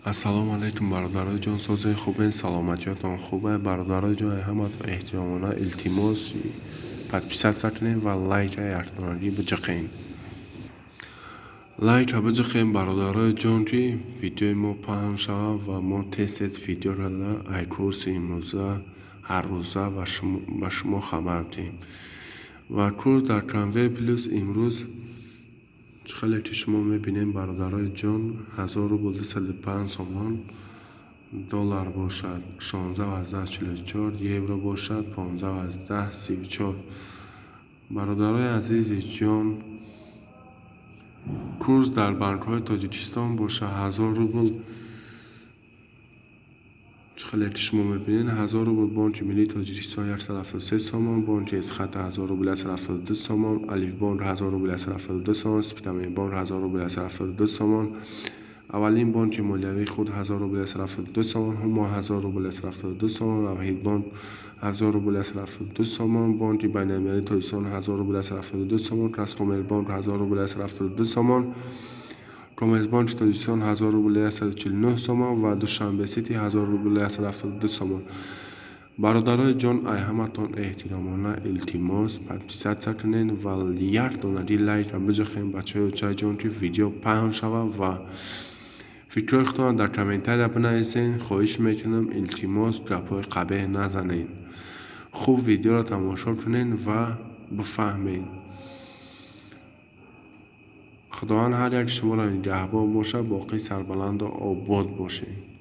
Ассалому алайкум, бародарои ҷон, созед, хубен, саломатиётон хубе? Бародарои ҷон, ҳама эҳтиромона илтимос, подписаться кунед ва лайка якдонагӣ биҷиқен. Лайка биҷиқен, бародарои ҷон, ки видеои мо паҳн шавад ва мо тез тез видеоро ай курси имрӯза ҳаррӯза ба шумо хабар диҳем. Ва курс дар Конверт Плюс имрӯз чӣ хеле ки шумо мебинед, бародарои ҷон, 1000 рубл 205 сомон, доллар бошад 16,44, евро бошад 15,34. Бародарои азизи ҷон, курс дар банкҳои Тоҷикистон бошад 1000 рубл, чӣ хеле ки шумо мебинед, 1000 рубл Бонки Миллии Тоҷикистон 173 сомон, бонки Эсхата 1000 рубл 172 сомон, Алифбонк 1000 рубл 172 сомон, Спитаменбонк 1000 рубл 172 сомон, аввалин бонки молиявии худ 1000 рубл 172 сомон, Ҳумо 1000 рубл 172 сомон, Равҳидбонк 1000 рубл 172 сомон, Бонки Байналмилалии Тоҷикистон 1000 рубл 172 сомон, Казкоммерцбонк 1000 рубл 172 сомон, Коммерцбонки Тоҷикистон 1000 рубл 149 сомон ва Душанбе Сити 1000 рубл 172 сомон. Бародарои ҷон, ай ҳаматон эҳтиромона илтимос, подписаться кунед ва як донаги лайка биҷиқен, бачаҳои очаҷон, ки видео паҳн шавад, ва фикрҳои худтонро дар комментария бинависед. Хоҳиш мекунам, илтимос, гапҳои қабеҳ назанед, хуб видеоро тамошо кунед ва бифаҳмед. Худованд ҳар яки шуморо нигаҳбон бошад, боқӣ сарбаланду обод бошед.